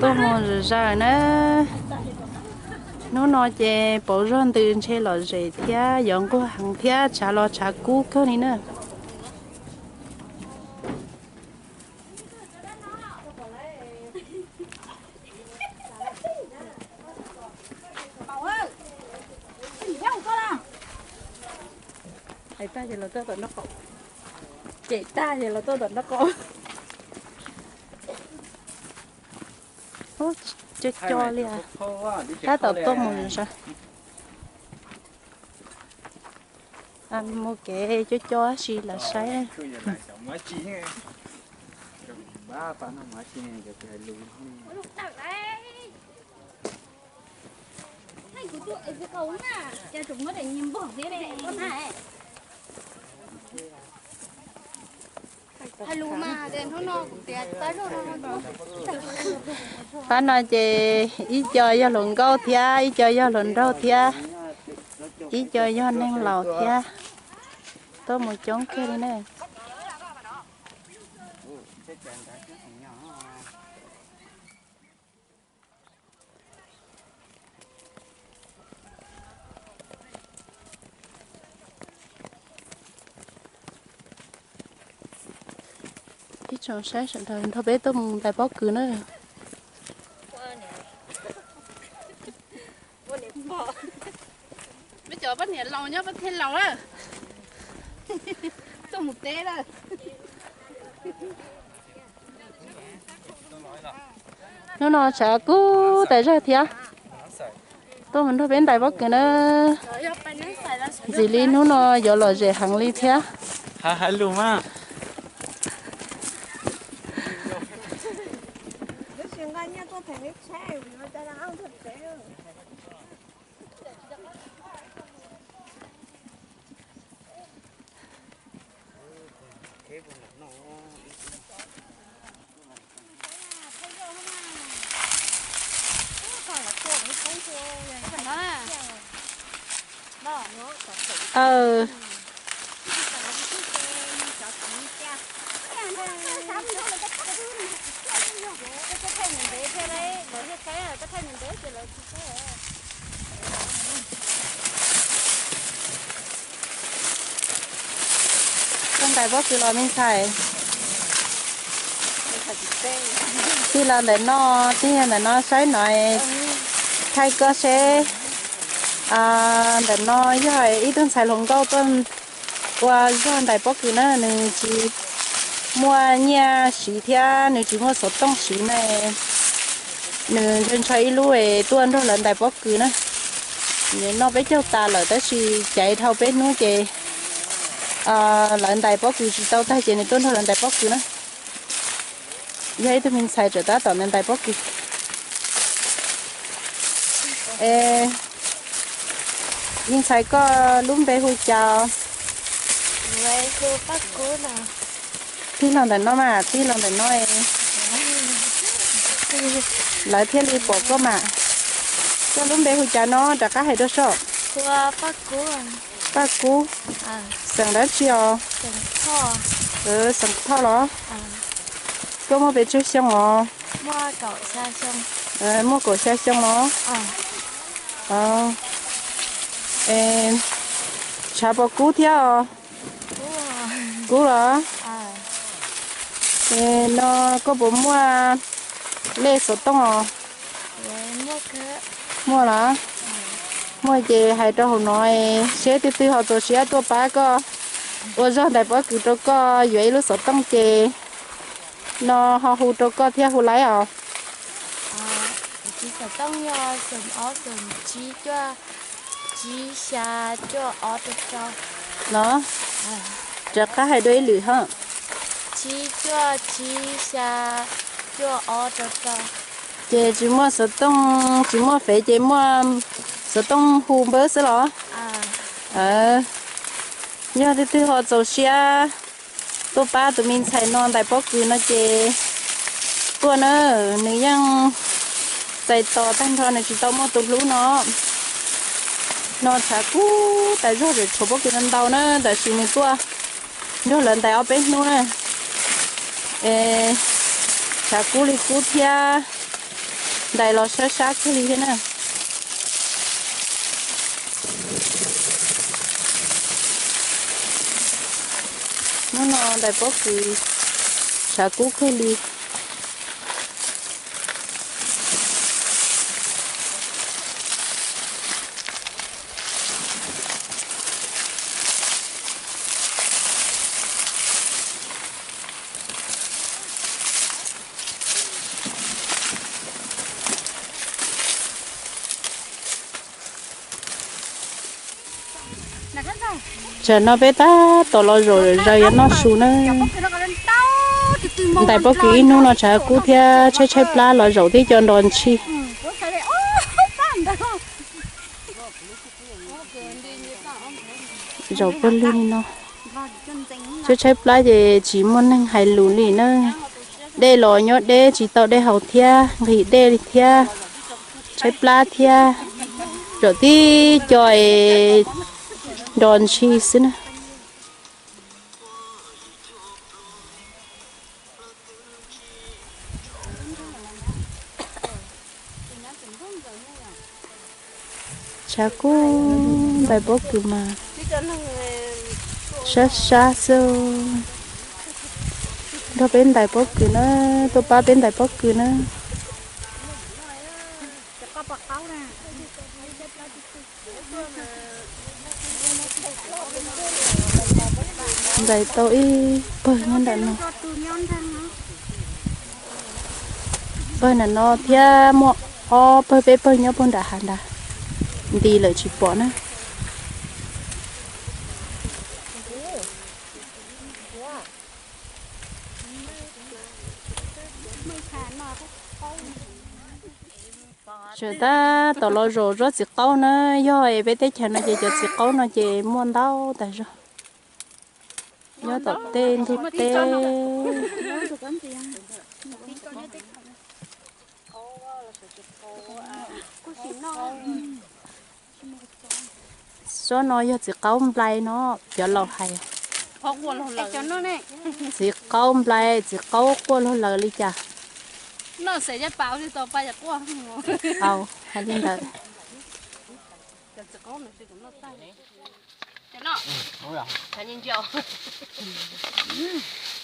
Tuaj mus zom zaws na. Hnub no ces pauv zog ntws ntshe lom zem thiab yuav nquag heev thiab tshav los tshav kub kawg li na. Hais tag ces los tuaj tom nraub qaum. Cem tag ces los tuaj tom nraub qaum. Ub, co co li. Tab tom tuaj mus zom zaws. Mus kev co co si lam saib. Pab no ces ib co yog hluas nkauj thiab, ib co yog hluas nraug thiab, ib co yog neeg laus thiab. Tuaj mus coob kawg li na. Ib tsoom saib sawv daws, nrog peb tuaj mus ntais pob kws na. Peb cov poj niam laus nyob peb thiaj laus lawm. Tuaj mus teb lawm. Hnub no tshav kub tas zog thiab. Tuaj mus nrog peb ntais pob kws na. Ntxim li hnub no yuav lom zem heev li thiab. Tuaj ntais pob kws los me ntxhais. Tij laug ntawm no, tij laug ntawm no saib no, thaij koj seb. Ntawm no yog ib tug ntxhais hluas nkauj tuaj ua zog ntais pob kws na, nws tsis muaj nyiaj siv thiab nws tsis muaj xov tooj siv na. Nws ntshaw ntshaw ib lub es tuaj nrog lawv ntais pob kws na. Nws noj peb caug tas lawm tab sis caiv dhau peb hnub ces lawv ntais pob kws tsis tau tag ces nws tuaj nrog lawv ntais pob kws na. Yog ib tug me ntxhais tseem tab tom ntais pob kws. Me ntxhais koj lub npe hu cas? Tij laug ntawm no mas, tij laug ntawm no. Lawv thiaj li pom koj mas. Koj lub npe hu cas no rov qab hais rau soj? Paj Kub. Xeem dab tsi os? Xeem Thoj los? Koj muaj pes tsawg xyoo os? Muaj kaum xya xyoo los? Tshav puas kub thiab os? Kub los? No koj puas muaj lej xov tooj os? Muaj los? Muaj ces hais rau hauv no, seb twg twg ho txaus siab tuaj pab koj ua zog ntais pob kws rau koj yuav ib lub xov tooj ces no ho hu rau koj thiab hu laib os. Los, rov qab hais dua ib lwm ho. Ces tsis muaj xov tooj, tsis muaj fev ces muaj xov tooj hu npawb xwb los? Yog twg twg ho txaus siab tuaj pab tus me ntxhais no ntais pob kws no ces tuaj na, nws yeej txais tos tag nrho nws tsis tau muaj tus hlub no. No tshav kub tas zog, tshuav pob kws ntau ntau na, tab sis nws tuaj nrog lawv ntais ob peb hnub na. Tshav kub li kub thiab, Ntais los sab sab kawg li thiab na. Hnub no ntais pob kws tshav kub kawg li. Tsam no peb tab tom los zaum zaws yuav noj su na. Ntais pob kws ib hnub no tshav kub thiab tshaib tshaib plab los zaum tib co nrov ntshis. Zaum pawg lug li no. Tshaib tshaib plab ces tsis muaj neeg hais lus li na. Dej los nyob deb tsis tau dej haus thiab nqhis dej li thiab. Tshaib plab thiab. Zaum tib co es nrov ntshis xwb na. Tshav kub ntais pob kws mas sab sab xwb. Nrog peb ntais pob kws na, tuaj pab peb ntais pob kws na. Ntais tau ib pawg nyob nram no. Pawg nram no thiab muaj ob pawg peb pawg nyob puag nram hav nrad. Nti lawm tsis pom na. Tseem tab tom los zaum tsob txiv qaub na, yog peb teb chaws no ces cov txiv qaub no ces muaj ntau tas zog. Nyob tom tej ntug teb. Tsob no yog txiv qaub nplai no, cov laus hais. Txiv qaub nplai, txiv qaub quaj laug lawm li cas? Au, hais li ntawd.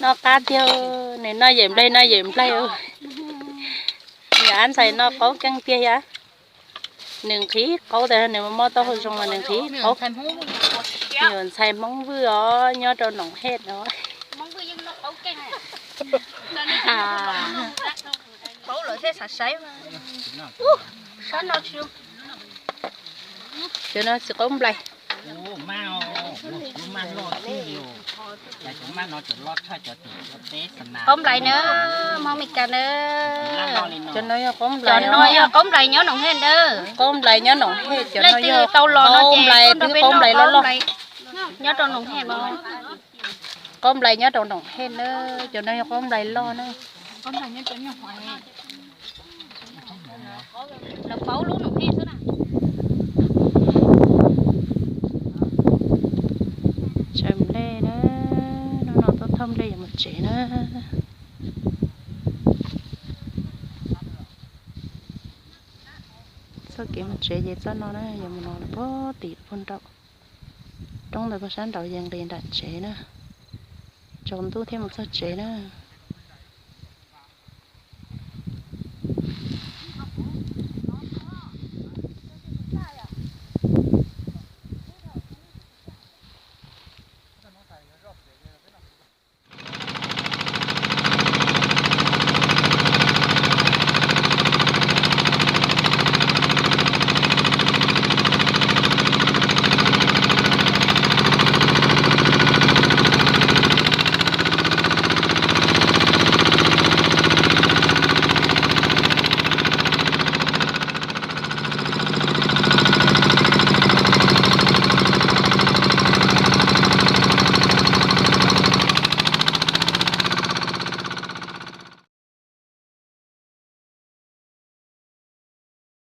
Noj qab tiag, nws noj yawm nplaig, noj yawm nplaig. Nws ab ntxhais noj qaub keej tiag thiab. Nws nqhis qaub tas nws mob taub hau zoo mas nws nqhis qaub. Nyuam ntxhais Hmoob Vwj os, nyob rau Noom Hej os. Cov no txiv qaub nplai. Qaub nplai na, Hmoob Mes Kas na. Cov no yog qaub nplai, cov no yog qaub nplai nyob Noom Hej na. Qaub nplai nyob Noom Hej, cov no yog tau los no qaub nplai, twb qaub nplai loj loj. Nyob rau Noom Hej no. Qaub nplai nyob rau Noom Hej na, cov no yog qaub nplai loj na. Lawv paub lub Noom Hej xwb na. Tshaw nplej na, hnub no tuaj thauj nplej yuav mus tsev na. Txoj kev mus tsev ces txoj no na, yuav mus no lawm puag tim puag nraum roob ntawd puag sab nraud ces nqis nram tsev na. Tsaus ntuj thiaj mus txog tsev na.